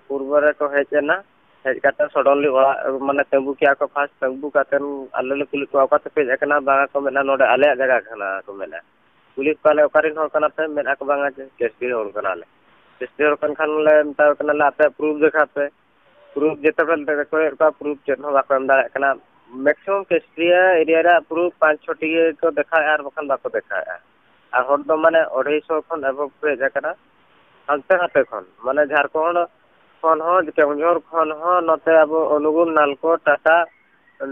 ᱯᱩᱨᱵᱚ ᱨᱮᱠᱚ ᱦᱮᱡ ᱮᱱᱟ᱾ ᱦᱮᱡ ᱠᱟᱛᱮ ᱥᱚᱰᱚᱱᱞᱤ ᱚᱲᱟᱜ, ᱢᱟᱱᱮ, ᱛᱤᱸᱜᱩ ᱠᱮᱜᱼᱟ ᱠᱚ ᱯᱷᱟᱥᱴ᱾ ᱛᱤᱸᱜᱩ ᱠᱟᱛᱮ ᱟᱞᱮ ᱞᱮ ᱠᱩᱞᱤ ᱠᱚᱣᱟ, "ᱚᱠᱟ ᱛᱮᱯᱮ ᱦᱮᱡ ᱟᱠᱟᱱᱟ?" ᱵᱟᱝᱟ ᱠᱚ ᱢᱮᱱᱟ, "ᱱᱚᱰᱮ ᱟᱞᱮᱭᱟᱜ ᱡᱟᱭᱜᱟ ᱠᱟᱱᱟ," ᱠᱚ ᱢᱮᱱᱟ᱾ ᱠᱩᱞᱤ ᱠᱚᱣᱟᱞᱮ, "ᱚᱠᱟ ᱨᱮᱱ ᱦᱚᱲ ᱠᱟᱱᱟ ᱯᱮ?" ᱢᱮᱱᱟ ᱠᱚ, "ᱵᱟᱝᱟ ᱡᱮ ᱠᱮᱥᱴᱤ ᱦᱚᱲ ᱠᱟᱱᱟᱞᱮ᱾" ᱠᱮᱥᱴᱤ ᱦᱚᱲ ᱠᱟᱱ ᱠᱷᱟᱱ ᱞᱮ ᱢᱮᱛᱟ ᱠᱚ ᱠᱟᱱᱟᱞᱮ, "ᱟᱯᱮᱭᱟᱜ ᱯᱨᱩᱯᱷ ᱫᱮᱠᱷᱟᱣ ᱯᱮ᱾" ᱯᱨᱩᱯᱷ ᱡᱮᱛᱮ ᱵᱮᱞ ᱛᱮᱜᱮ ᱠᱚᱭᱚᱜ ᱠᱚᱣᱟ, ᱯᱨᱩᱯᱷ ᱪᱮᱫ ᱦᱚᱸ ᱵᱟᱠᱚ ᱮᱢ ᱫᱟᱲᱮᱭᱟᱜ ᱠᱟᱱᱟ᱾ ᱢᱮᱠᱥᱤᱢᱟᱢ ᱠᱮᱥᱴᱤᱭᱟ ᱮᱨᱤᱭᱟ ᱨᱮᱭᱟᱜ ᱯᱨᱩᱯᱷ ᱯᱟᱸᱪ ᱪᱷᱚᱴᱤ ᱜᱮ ᱠᱚ ᱫᱮᱠᱷᱟᱣᱮᱫᱼᱟ, ᱟᱨ ᱵᱟᱠᱷᱟᱱ ᱵᱟᱠᱚ ᱫᱮᱠᱷᱟᱣᱮᱫᱼᱟ᱾ ᱟᱨ ᱦᱚᱲ ᱫᱚ ᱢᱟᱱᱮ ᱚᱲᱟᱭᱥᱚ ᱠᱷᱚᱱ ᱮᱵᱷᱚᱵ ᱠᱚ ᱦᱮᱡ ᱟᱠᱟᱱᱟ ᱦᱟᱱᱛᱮ ᱱᱟᱛᱮ ᱠᱷᱚᱱ, ᱢᱟᱱᱮ ᱡᱷᱟᱲᱠᱷᱚᱸᱰ ᱠᱷᱚᱱ ᱦᱚᱸ, ᱠᱮᱣᱚᱱᱡᱷᱚᱨ ᱠᱷᱚᱱ ᱦᱚᱸ, ᱱᱚᱛᱮ ᱟᱵᱚ ᱚᱱᱩᱜᱩᱞ, ᱱᱟᱞᱠᱳ, ᱴᱟᱴᱟ,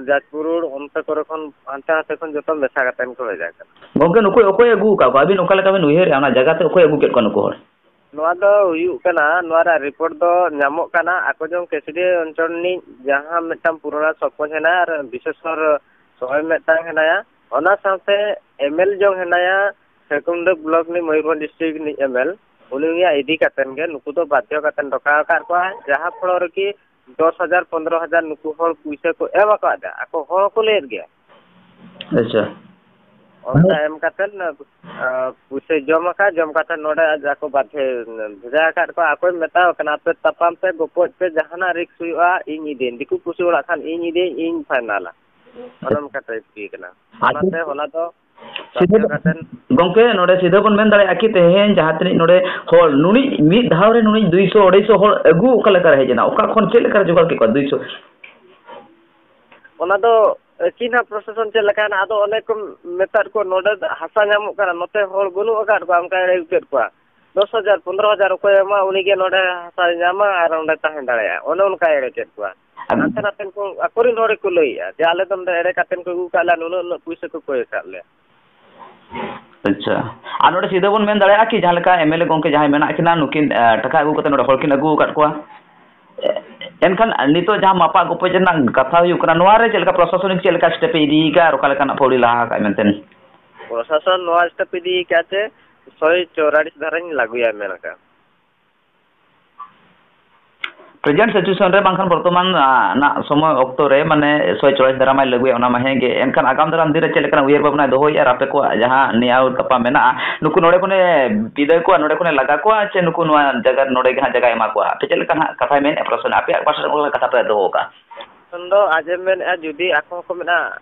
ᱡᱟᱡᱽᱯᱩᱨ ᱨᱳᱰ, ᱚᱱᱛᱮ ᱠᱚᱨᱮ ᱠᱷᱚᱱ ᱦᱟᱱᱛᱮ ᱱᱟᱛᱮ ᱠᱷᱚᱱ ᱡᱚᱛᱚ ᱢᱮᱥᱟ ᱠᱟᱛᱮ ᱠᱚ ᱦᱮᱡ ᱟᱠᱟᱱᱟ᱾ ᱜᱚᱢᱠᱮ, ᱱᱩᱠᱩ ᱚᱠᱚᱭ ᱟᱹᱜᱩ ᱟᱠᱟᱫ ᱠᱚᱣᱟ? ᱟᱹᱵᱤᱱ ᱚᱠᱟ ᱞᱮᱠᱟ ᱵᱤᱱ ᱩᱭᱦᱟᱹᱨᱮᱫᱼᱟ, ᱚᱱᱟ ᱡᱟᱭᱜᱟ ᱛᱮ ᱚᱠᱚᱭ ᱟᱹᱜᱩ ᱠᱮᱫ ᱠᱚᱣᱟ ᱱᱩᱠᱩ ᱦᱚᱲ? ᱱᱚᱣᱟ ᱫᱚ ᱦᱩᱭᱩᱜ ᱠᱟᱱᱟ, ᱱᱚᱣᱟ ᱨᱮᱭᱟᱜ ᱨᱤᱯᱳᱨᱴ ᱫᱚ ᱧᱟᱢᱚᱜ ᱠᱟᱱᱟ, ᱟᱠᱚ ᱡᱚᱝ ᱠᱮᱥᱰᱤ ᱚᱧᱪᱚᱞ ᱨᱤᱱᱤᱡ ᱡᱟᱦᱟᱸ ᱢᱤᱫᱴᱟᱝ ᱯᱩᱨᱟᱱᱟ ᱥᱚᱨᱯᱚᱧᱪ ᱦᱮᱱᱟᱭᱟ ᱟᱨ ᱵᱤᱥᱮᱥᱚᱨ ᱥᱚᱦᱚᱭ ᱢᱤᱫᱴᱟᱝ ᱦᱮᱱᱟᱭᱟ, ᱚᱱᱟ ᱥᱟᱶᱛᱮ ᱮᱢᱮᱞ ᱡᱚᱝ ᱦᱮᱱᱟᱭᱟ ᱥᱮᱠᱩᱱᱰᱟ ᱵᱞᱚᱠ ᱨᱤᱱᱤᱡ, ᱢᱚᱭᱩᱨᱵᱷᱚᱸᱡᱽ ᱰᱤᱥᱴᱨᱤᱠᱴ ᱨᱤᱱᱤᱡ ᱮᱢᱮᱞ, ᱩᱱᱤᱭᱟᱜ ᱤᱫᱤ ᱠᱟᱛᱮᱱ ᱜᱮ ᱱᱩᱠᱩ ᱫᱚ ᱵᱟᱫᱽᱫᱷᱚ ᱠᱟᱛᱮᱱ ᱰᱚᱠᱟᱣ ᱟᱠᱟᱫ ᱠᱚᱣᱟ, ᱡᱟᱦᱟᱸ ᱯᱷᱚᱲᱚ ᱨᱮᱠᱤ ᱫᱚᱥ ᱦᱟᱡᱟᱨ, ᱯᱚᱱᱫᱽᱨᱚ ᱦᱟᱡᱟᱨ ᱱᱩᱠᱩ ᱦᱚᱲ ᱯᱩᱭᱥᱟᱹ ᱠᱚ ᱮᱢ ᱟᱠᱟᱫᱟ, ᱟᱠᱚ ᱦᱚᱸ ᱠᱚ ᱞᱟᱹᱭᱮᱫ ᱜᱮᱭᱟ᱾ ᱟᱪᱪᱷᱟ᱾ ᱚᱱᱠᱟ ᱮᱢ ᱠᱟᱛᱮᱫ, ᱟᱸ, ᱯᱩᱭᱥᱟᱹᱭ ᱡᱚᱢ ᱟᱠᱟᱫ, ᱡᱚᱢ ᱠᱟᱛᱮᱫ ᱱᱚᱰᱮ ᱟᱡ ᱟᱠᱚ ᱵᱟᱫᱷᱮ ᱵᱷᱮᱡᱟ ᱟᱠᱟᱫ ᱠᱚᱣᱟ᱾ ᱟᱠᱚᱭ ᱢᱮᱛᱟᱣ ᱠᱟᱱᱟ, "ᱟᱯᱮ ᱛᱟᱯᱟᱢ ᱯᱮ, ᱜᱚᱯᱚᱡ ᱯᱮ, ᱡᱟᱦᱟᱱᱟᱜ ᱨᱤᱠᱥ ᱦᱩᱭᱩᱜᱼᱟ, ᱤᱧ ᱤᱫᱤᱭᱟᱹᱧ, ᱫᱤᱠᱩ ᱯᱩᱥᱤ ᱚᱲᱟᱜ ᱠᱷᱟᱱ ᱤᱧ ᱤᱫᱤᱭᱟᱹᱧ, ᱤᱧ ᱯᱷᱟᱭᱱᱟᱞᱟ᱾" ᱚᱱᱮ ᱚᱱᱠᱟ ᱴᱟᱭᱤᱯ ᱦᱩᱭ ᱠᱟᱱᱟ᱾ ᱟᱪᱪᱷᱟ᱾ ᱚᱱᱟᱛᱮ ᱦᱚᱞᱟ ᱫᱚ ᱥᱤᱫᱷᱟᱹ, ᱵᱟᱫᱷᱭᱚ ᱠᱟᱛᱮᱫ ᱜᱚᱢᱠᱮ, ᱱᱚᱰᱮ ᱥᱤᱫᱷᱟᱹ ᱵᱚᱱ ᱢᱮᱱ ᱫᱟᱲᱮᱭᱟᱜᱼᱟ ᱠᱤ ᱛᱮᱦᱮᱧ ᱡᱟᱦᱟᱸ ᱛᱤᱱᱟᱹᱜ ᱱᱚᱰᱮ ᱦᱚᱲ, ᱱᱩᱱᱤᱡ ᱢᱤᱫ ᱫᱷᱟᱣ ᱨᱮ ᱱᱩᱱᱤᱡ ᱫᱩᱭᱥᱚ ᱟᱹᱲᱟᱹᱭᱥᱚ ᱦᱚᱲ ᱟᱹᱜᱩ ᱚᱠᱟ ᱞᱮᱠᱟ ᱨᱮ ᱦᱮᱡ ᱮᱱᱟ? ᱚᱠᱟ ᱠᱷᱚᱱ ᱪᱮᱫ ᱞᱮᱠᱟ ᱨᱮ ᱡᱚᱜᱟᱲ ᱠᱮᱫ ᱠᱚᱣᱟ ᱫᱩᱭᱥᱚ? ᱚᱱᱟ ᱫᱚ ᱪᱤᱱᱦᱟ ᱯᱨᱚᱥᱟᱥᱚᱱ ᱪᱮᱫ ᱞᱮᱠᱟᱭᱮᱱᱟ? ᱟᱫᱚ ᱚᱱᱮ ᱠᱚ ᱢᱮᱛᱟᱫ ᱠᱚ, ᱱᱚᱰᱮ ᱫᱚ ᱦᱟᱥᱟ ᱧᱟᱢᱚᱜ ᱠᱟᱱᱟ, ᱱᱚᱛᱮ ᱦᱚᱲ ᱵᱟᱹᱱᱩᱜ ᱟᱠᱟᱫ ᱠᱚᱣᱟ, ᱚᱱᱠᱟ ᱮᱲᱮ ᱩᱛᱟᱹᱨ ᱠᱚᱣᱟ᱾ ᱫᱚᱥ ᱦᱟᱡᱟᱨ, ᱯᱚᱱᱫᱽᱨᱚ ᱦᱟᱡᱟᱨ ᱚᱠᱚᱭ ᱮᱢᱟ, ᱩᱱᱤᱜᱮ ᱱᱚᱰᱮ ᱦᱟᱥᱟᱭ ᱧᱟᱢᱟ ᱟᱨ ᱚᱸᱰᱮ ᱛᱟᱦᱮᱸ ᱫᱟᱲᱮᱭᱟᱜᱼᱟ᱾ ᱚᱱᱮ ᱚᱱᱠᱟ ᱮᱲᱮ ᱠᱮᱫ ᱠᱚᱣᱟ᱾ ᱟᱫᱚ ᱦᱟᱱᱛᱮ ᱱᱟᱛᱮᱱ ᱠᱚ ᱟᱠᱚᱨᱮᱱ ᱦᱚᱲ ᱜᱮᱠᱚ ᱞᱟᱹᱭᱮᱜᱼᱟ ᱡᱮ, "ᱟᱞᱮ ᱫᱚ ᱱᱚᱰᱮ ᱮᱲᱮ ᱠᱟᱛᱮᱱ ᱠᱚ ᱟᱹᱜᱩ ᱟᱠᱟᱫ ᱞᱮᱭᱟ, ᱱᱩᱱᱟᱹᱜ, ᱱᱩᱱᱟᱹᱜ ᱯᱩᱭᱥᱟᱹ ᱠᱚ ᱠᱚᱭ ᱟᱠᱟᱫ ᱞᱮᱭᱟ᱾" ᱟᱪᱪᱷᱟ᱾ ᱟᱨ ᱱᱚᱰᱮ ᱥᱤᱫᱷᱟᱹ ᱵᱚᱱ ᱢᱮᱱ ᱫᱟᱲᱮᱭᱟᱜᱼᱟ ᱠᱤ, ᱡᱟᱦᱟᱸ ᱞᱮᱠᱟ ᱮᱢ ᱮᱞ ᱮ ᱜᱚᱢᱠᱮ ᱡᱟᱦᱟᱸᱭ ᱢᱮᱱᱟᱜ ᱠᱤᱱᱟ, ᱱᱩᱠᱤᱱ, ᱮ, ᱴᱟᱠᱟ ᱟᱹᱜᱩ ᱠᱟᱛᱮ ᱱᱚᱰᱮ ᱦᱚᱲ ᱠᱤᱱ ᱟᱹᱜᱩ ᱟᱠᱟᱫ ᱠᱚᱣᱟ? ᱮ, ᱮᱱᱠᱷᱟᱱ ᱱᱤᱛᱚᱜ ᱡᱟᱦᱟᱸ ᱢᱟᱯᱟ ᱜᱚᱯᱚᱡ ᱨᱮᱱᱟᱜ ᱠᱟᱛᱷᱟ ᱦᱩᱭᱩᱜ ᱠᱟᱱᱟ, ᱱᱚᱣᱟ ᱨᱮ ᱪᱮᱫ ᱞᱮᱠᱟ ᱯᱨᱚᱥᱟᱥᱚᱱᱤᱠ ᱪᱮᱫ ᱞᱮᱠᱟ step ᱮ ᱤᱫᱤᱭᱮᱫᱟ ᱟᱨ ᱚᱠᱟ ᱞᱮᱠᱟᱱᱟᱜ ᱯᱟᱹᱣᱲᱤ ᱞᱟᱦᱟ ᱟᱠᱟᱫ ᱢᱮᱱᱛᱮ? ᱯᱨᱚᱥᱟᱥᱚᱱ ᱱᱚᱣᱟ step ᱤᱫᱤ ᱟᱠᱟᱫ ᱛᱮ ᱥᱚᱭ ᱪᱚᱣᱨᱟᱞᱤᱥ ᱫᱷᱟᱨᱟᱧ ᱞᱟᱹᱜᱩᱭᱟ ᱢᱮᱱ ᱟᱠᱟᱫ᱾ ᱯᱨᱮᱡᱮᱱᱴ ᱥᱤᱪᱩᱭᱮᱥᱚᱱ ᱨᱮ ᱵᱟᱝᱠᱷᱟᱱ ᱵᱚᱨᱛᱚᱢᱟᱱ, ᱟ, ᱱᱟᱜ ᱥᱚᱢᱚᱭ ᱚᱠᱛᱚ ᱨᱮ, ᱢᱟᱱᱮ, ᱥᱚᱭ ᱪᱚᱣᱨᱟᱞᱤᱥ ᱫᱷᱟᱨᱟ ᱢᱟᱭ ᱞᱟᱹᱜᱩᱭᱟ, ᱚᱱᱟ ᱢᱟ ᱦᱮᱸ ᱜᱮ᱾ ᱮᱱᱠᱷᱟᱱ ᱟᱜᱟᱢ ᱫᱟᱨᱟᱢ ᱫᱤᱱ ᱨᱮ ᱪᱮᱫ ᱞᱮᱠᱟᱱᱟᱜ ᱩᱭᱦᱟᱹᱨ ᱵᱷᱟᱵᱽᱱᱟᱭ ᱫᱚᱦᱚᱭᱮᱫᱼᱟ ᱟᱨ ᱟᱯᱮ ᱠᱚᱣᱟᱜ ᱡᱟᱦᱟᱸ ᱱᱮᱭᱟᱣ ᱛᱟᱯᱟᱢ ᱢᱮᱱᱟᱜᱼᱟ, ᱱᱩᱠᱩ ᱱᱚᱰᱮ ᱠᱷᱚᱱᱮ ᱵᱤᱫᱟᱹᱭ ᱠᱚᱣᱟ, ᱱᱚᱰᱮ ᱠᱷᱚᱱᱮ ᱞᱟᱜᱟ ᱠᱚᱣᱟ, ᱪᱮ ᱱᱩᱠᱩ ᱱᱚᱣᱟ ᱡᱟᱭᱜᱟ ᱨᱮ ᱱᱚᱰᱮ ᱜᱮ ᱦᱟᱸᱜ ᱡᱟᱭᱜᱟᱭ ᱮᱢᱟ ᱠᱚᱣᱟ? ᱟᱯᱮ ᱪᱮᱫ ᱞᱮᱠᱟ ᱦᱟᱸᱜ ᱠᱟᱛᱷᱟᱭ ᱢᱮᱱᱮᱫᱼᱟ ᱯᱨᱚᱥᱟᱥᱚᱱ, ᱟᱯᱮᱭᱟᱜ ᱯᱟᱥᱴᱟ ᱠᱷᱚᱱ ᱠᱟᱛᱷᱟ ᱯᱮ ᱫᱚᱦᱚ ᱟᱠᱟᱫᱼᱟ? ᱠᱷᱚᱱ ᱫᱚ ᱟᱡ ᱮ ᱢᱮᱱᱮᱫᱼᱟ, ᱡᱩᱫᱤ ᱟᱠᱚ ᱦᱚᱸᱠᱚ ᱢᱮᱱᱟ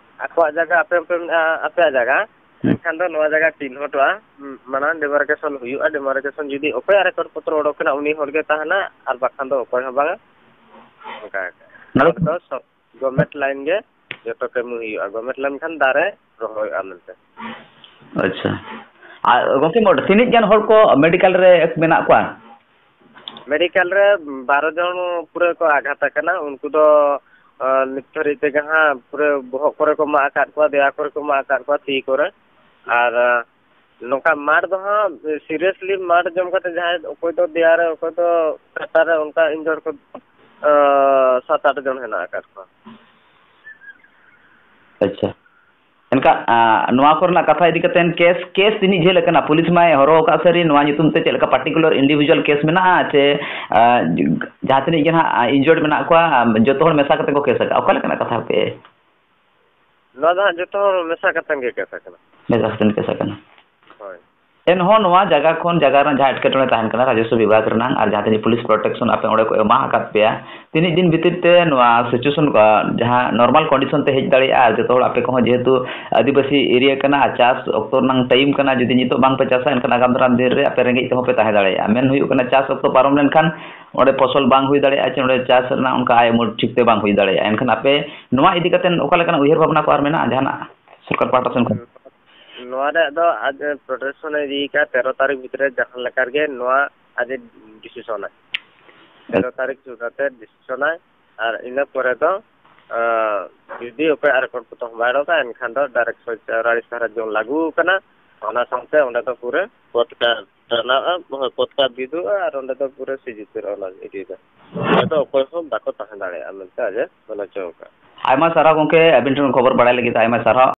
ᱟᱠᱚᱣᱟᱜ ᱡᱟᱭᱜᱟ, ᱟᱯᱮ ᱦᱚᱸᱯᱮ ᱢᱮᱱᱟ ᱟᱯᱮᱭᱟᱜ ᱡᱟᱭᱜᱟ, ᱦᱩᱸ᱾ ᱮᱱᱠᱷᱟᱱ ᱫᱚ ᱱᱚᱣᱟ ᱡᱟᱭᱜᱟ ᱪᱤᱱᱦᱟᱹᱴᱚᱜᱼᱟ, ᱢᱟᱱᱮ ᱰᱤᱢᱟᱨᱠᱮᱥᱚᱱ ᱦᱩᱭᱩᱜᱼᱟ᱾ ᱰᱤᱢᱟᱨᱠᱮᱥᱚᱱ ᱡᱩᱫᱤ ᱚᱠᱚᱭᱟᱜ ᱨᱮᱠᱚᱨᱰ ᱯᱚᱛᱨᱚ ᱚᱰᱚᱠ ᱠᱟᱱᱟ, ᱩᱱᱤ ᱦᱚᱲ ᱜᱮ ᱛᱟᱦᱮᱱᱟ, ᱟᱨ ᱵᱟᱠᱷᱟᱱ ᱫᱚ ᱚᱠᱚᱭ ᱦᱚᱸ ᱵᱟᱝᱟ᱾ ᱚᱱᱠᱟ ᱱᱚᱰᱮ ᱫᱚ ᱥᱚᱵ ᱜᱚᱵᱷᱢᱮᱱᱴ ᱞᱟᱭᱤᱱ ᱜᱮ ᱡᱚᱛᱚ ᱠᱟᱹᱢᱤ ᱦᱩᱭᱩᱜᱼᱟ᱾ ᱜᱚᱵᱷᱢᱮᱱᱴ ᱞᱟᱭᱤᱱ ᱠᱷᱟᱱ ᱫᱟᱨᱮ ᱨᱚᱦᱚᱭᱚᱜᱼᱟ ᱢᱮᱱᱛᱮ᱾ ᱟᱪᱪᱷᱟ᱾ ᱟᱨ ᱜᱚᱢᱠᱮ, ᱢᱚᱴ-, ᱛᱤᱱᱟᱹᱜ ᱜᱟᱱ ᱦᱚᱲ ᱠᱚ ᱢᱮᱰᱤᱠᱮᱞ ᱨᱮ ᱢᱮᱱᱟᱜ ᱠᱚᱣᱟ? ᱢᱮᱰᱤᱠᱮᱞ ᱨᱮ ᱵᱟᱨᱚ ᱡᱚᱱ ᱯᱩᱨᱟᱹ ᱠᱚ ᱟᱜᱷᱟᱛ ᱟᱠᱟᱱᱟ᱾ ᱩᱱᱠᱩ ᱫᱚ, ᱟᱸ, ᱱᱤᱛ ᱫᱷᱟᱹᱨᱤᱡ ᱛᱮᱜᱮ ᱦᱟᱸᱜ ᱯᱩᱨᱟᱹ ᱵᱚᱦᱚᱜ ᱠᱚᱨᱮ ᱠᱚ ᱢᱟᱜ ᱟᱠᱟᱫ ᱠᱚᱣᱟ, ᱫᱮᱭᱟ ᱠᱚᱨᱮ ᱠᱚ ᱢᱟᱜ ᱟᱠᱟᱫ ᱠᱚᱣᱟ, ᱛᱤ ᱠᱚᱨᱮ᱾ ᱟᱨ, ᱟᱸ, ᱱᱚᱝᱠᱟ ᱢᱟᱨ ᱫᱚ ᱦᱟᱸᱜ ᱥᱤᱨᱤᱭᱟᱥᱞᱤ ᱢᱟᱨ ᱡᱚᱢ ᱠᱟᱛᱮ ᱡᱟᱦᱟᱸᱭ ᱚᱠᱚᱭ ᱫᱚ ᱫᱮᱭᱟ ᱨᱮ, ᱚᱠᱚᱭ ᱫᱚ ᱠᱟᱴᱟ ᱨᱮ, ᱚᱱᱠᱟ ᱤᱱᱡᱚᱨ ᱠᱚ, ᱟᱸ, ᱥᱟᱛ ᱟᱴ ᱡᱚᱱ ᱦᱮᱱᱟᱜ ᱟᱠᱟᱫ ᱠᱚᱣᱟ᱾ ᱟᱪᱪᱷᱟ᱾ ᱮᱱᱠᱷᱟᱱ, ᱟᱸ, ᱱᱚᱣᱟ ᱠᱚᱨᱮᱱᱟᱜ ᱠᱟᱛᱷᱟ ᱤᱫᱤ ᱠᱟᱛᱮ ᱠᱮᱥ, ᱠᱮᱥ ᱛᱤᱱᱟᱹᱜ ᱡᱷᱟᱹᱞ ᱟᱠᱟᱱᱟ? ᱯᱩᱞᱤᱥ ᱢᱟᱭ ᱦᱚᱨᱦᱚ ᱟᱠᱟᱫ ᱥᱟᱹᱨᱤ, ᱱᱚᱣᱟ ᱧᱩᱛᱩᱢ ᱛᱮ ᱪᱮᱫ ᱞᱮᱠᱟ ᱯᱟᱨᱴᱤᱠᱩᱞᱟᱨ ᱤᱱᱰᱤᱵᱷᱤᱡᱩᱣᱟᱞ ᱠᱮᱥ ᱢᱮᱱᱟᱜᱼᱟ ᱪᱮ, ᱟᱸ, ᱡᱟᱦᱟᱸ ᱛᱤᱱᱟᱹᱜ ᱜᱮ ᱱᱟᱦᱟᱜ, ᱟᱸ, ᱤᱱᱡᱚᱨᱰ ᱢᱮᱱᱟᱜ ᱠᱚᱣᱟ, ᱟᱸ, ᱡᱚᱛᱚ ᱦᱚᱲ ᱢᱮᱥᱟ ᱠᱟᱛᱮ ᱠᱚ ᱠᱮᱥ ᱟᱠᱟᱫᱼᱟ? ᱚᱠᱟ ᱞᱮᱠᱟᱱᱟᱜ ᱠᱟᱛᱷᱟ ᱯᱮ? ᱱᱚᱣᱟ ᱫᱚ ᱦᱟᱸᱜ ᱡᱚᱛᱚ ᱦᱚᱲ ᱢᱮᱥᱟ ᱠᱟᱛᱮ ᱜᱮ ᱠᱮᱥ ᱟᱠᱟᱱᱟ᱾ ᱢᱮᱥᱟ ᱠᱟᱛᱮ ᱠᱮᱥ ᱟᱠᱟᱱᱟ᱾ ᱦᱳᱭ᱾ ᱮᱱᱦᱚᱸ ᱱᱚᱣᱟ ᱡᱟᱭᱜᱟ ᱠᱷᱚᱱ, ᱡᱟᱭᱜᱟ ᱨᱮᱱᱟᱜ ᱡᱟᱦᱟᱸ ᱮᱴᱠᱮᱴᱚᱬᱮ ᱛᱟᱦᱮᱱ ᱠᱟᱱᱟ, ᱨᱟᱡᱚᱥᱣᱚ ᱵᱤᱵᱷᱟᱜᱽ ᱨᱮᱱᱟᱜ, ᱟᱨ ᱡᱟᱦᱟᱸ ᱛᱤᱱᱟᱹᱜ ᱯᱩᱞᱤᱥ ᱯᱨᱚᱴᱮᱠᱥᱚᱱ ᱟᱯᱮ ᱚᱸᱰᱮ ᱠᱚ ᱮᱢᱟ ᱟᱠᱟᱫ ᱯᱮᱭᱟ, ᱛᱤᱱᱟᱹᱜ ᱫᱤᱱ ᱵᱷᱤᱛᱤᱨ ᱛᱮ ᱱᱚᱣᱟ ᱥᱤᱪᱩᱭᱮᱥᱚᱱ ᱠᱚ ᱡᱟᱦᱟᱸ ᱱᱚᱨᱢᱟᱞ ᱠᱚᱱᱰᱤᱥᱚᱱ ᱛᱮ ᱦᱮᱡ ᱫᱟᱲᱮᱭᱟᱜᱼᱟ? ᱟᱨ ᱡᱚᱛᱚ ᱦᱚᱲ ᱟᱯᱮ ᱠᱚᱦᱚᱸ ᱡᱮᱦᱮᱛᱩ ᱟᱹᱫᱤᱵᱟᱹᱥᱤ ᱮᱨᱤᱭᱟ ᱠᱟᱱᱟ ᱟᱨ ᱪᱟᱥ ᱚᱠᱛᱚ ᱨᱮᱱᱟᱜ ᱴᱟᱭᱤᱢ ᱠᱟᱱᱟ, ᱡᱩᱫᱤ ᱱᱤᱛᱚᱜ ᱵᱟᱝ ᱯᱮ ᱪᱟᱥᱟ, ᱮᱱᱠᱷᱟᱱ ᱟᱜᱟᱢ ᱫᱟᱨᱟᱢ ᱫᱤᱱ ᱨᱮ ᱟᱯᱮ ᱨᱮᱸᱜᱮᱡ ᱛᱮᱦᱚᱸ ᱯᱮ ᱛᱟᱦᱮᱸ ᱫᱟᱲᱮᱭᱟᱜᱼᱟ᱾ ᱢᱮᱱ ᱦᱩᱭᱩᱜ ᱠᱟᱱᱟ, ᱪᱟᱥ ᱚᱠᱛᱚ ᱯᱟᱨᱚᱢ ᱞᱮᱱᱠᱷᱟᱱ ᱚᱸᱰᱮ ᱯᱷᱚᱥᱚᱞ ᱵᱟᱝ ᱦᱩᱭ ᱫᱟᱲᱮᱭᱟᱜᱼᱟ, ᱪᱮ ᱚᱸᱰᱮ ᱪᱟᱥ ᱨᱮᱱᱟᱜ ᱚᱱᱠᱟ ᱟᱭ ᱩᱢᱟᱹᱱ ᱴᱷᱤᱠ ᱛᱮ ᱵᱟᱝ ᱦᱩᱭ ᱫᱟᱲᱮᱭᱟᱜᱼᱟ᱾ ᱮᱱᱠᱷᱟᱱ ᱟᱯᱮ ᱱᱚᱣᱟ ᱤᱫᱤ ᱠᱟᱛᱮ ᱚᱠᱟ ᱞᱮᱠᱟᱱᱟᱜ ᱩᱭᱦᱟᱹᱨ ᱵᱷᱟᱵᱽᱱᱟ ᱠᱚ ᱟᱨ ᱢᱮᱱᱟᱜᱼᱟ ᱡᱟᱦᱟᱱᱟᱜ ᱥᱚᱨᱠᱟᱨ ᱯᱟᱦᱴᱟ ᱥᱮᱱ ᱠᱷᱚᱱ? ᱱᱚᱣᱟ ᱨᱮᱭᱟᱜ ᱫᱚ ᱟᱡ ᱯᱨᱚᱥᱟᱥᱚᱱᱮ ᱤᱫᱤ ᱠᱟᱜᱼᱟ, ᱛᱮᱨᱚ ᱛᱟᱹᱨᱤᱠᱷ ᱵᱷᱤᱛᱨᱤ ᱨᱮ ᱡᱟᱦᱟᱸ ᱞᱮᱠᱟ ᱨᱮᱜᱮ ᱱᱚᱣᱟ ᱟᱡ ᱮ ᱰᱤᱥᱤᱥᱚᱱᱟᱭ᱾ ᱛᱮᱨᱚ ᱛᱟᱹᱨᱤᱠᱷ ᱥᱩᱨ ᱠᱟᱛᱮ ᱰᱤᱥᱤᱥᱚᱱᱟᱭ, ᱟᱨ ᱤᱱᱟᱹ ᱯᱚᱨᱮ ᱫᱚ, ᱟᱸ, ᱡᱩᱫᱤ ᱚᱠᱚᱭᱟᱜ ᱨᱮᱠᱚᱨᱰ ᱯᱚᱛᱚᱵ ᱦᱚᱸ ᱵᱟᱭ ᱚᱰᱚᱠᱟ, ᱮᱱᱠᱷᱟᱱ ᱫᱚ ᱰᱟᱭᱨᱮᱠᱴ ᱥᱚᱨᱠᱟᱨᱤ ᱥᱟᱦᱟᱨᱟ ᱡᱳᱱ ᱞᱟᱹᱜᱩ ᱟᱠᱟᱱᱟ᱾ ᱚᱱᱟ ᱥᱟᱶᱛᱮ ᱚᱸᱰᱮ ᱫᱚ ᱯᱩᱨᱟᱹ ᱯᱚᱛᱠᱟ ᱴᱟᱱᱟᱜᱼᱟ, ᱯᱚᱛᱠᱟ ᱵᱤᱫᱩᱜᱼᱟ, ᱟᱨ ᱚᱸᱰᱮ ᱫᱚ ᱯᱩᱨᱟᱹ ᱥᱤᱡᱤ ᱩᱛᱟᱹᱨᱚᱜᱼᱟ ᱚᱱᱟ ᱮᱨᱤᱭᱟ ᱫᱚ᱾ ᱚᱸᱰᱮ ᱫᱚ ᱚᱠᱚᱭ ᱦᱚᱸ ᱵᱟᱠᱚ ᱛᱟᱦᱮᱸ ᱫᱟᱲᱮᱭᱟᱜᱼᱟ ᱢᱮᱱᱛᱮ ᱟᱡ ᱮ ᱢᱮᱱ ᱦᱚᱪᱚ ᱟᱠᱟᱫᱼᱟ᱾ ᱟᱭᱢᱟ ᱥᱟᱨᱦᱟᱣ ᱜᱚᱢᱠᱮ, ᱟᱹᱵᱤᱱ ᱴᱷᱮᱱ ᱠᱷᱚᱵᱚᱨ ᱵᱟᱲᱟᱭ ᱞᱟᱹᱜᱤᱫ ᱟᱭᱢᱟ ᱥᱟᱨᱦᱟᱣ᱾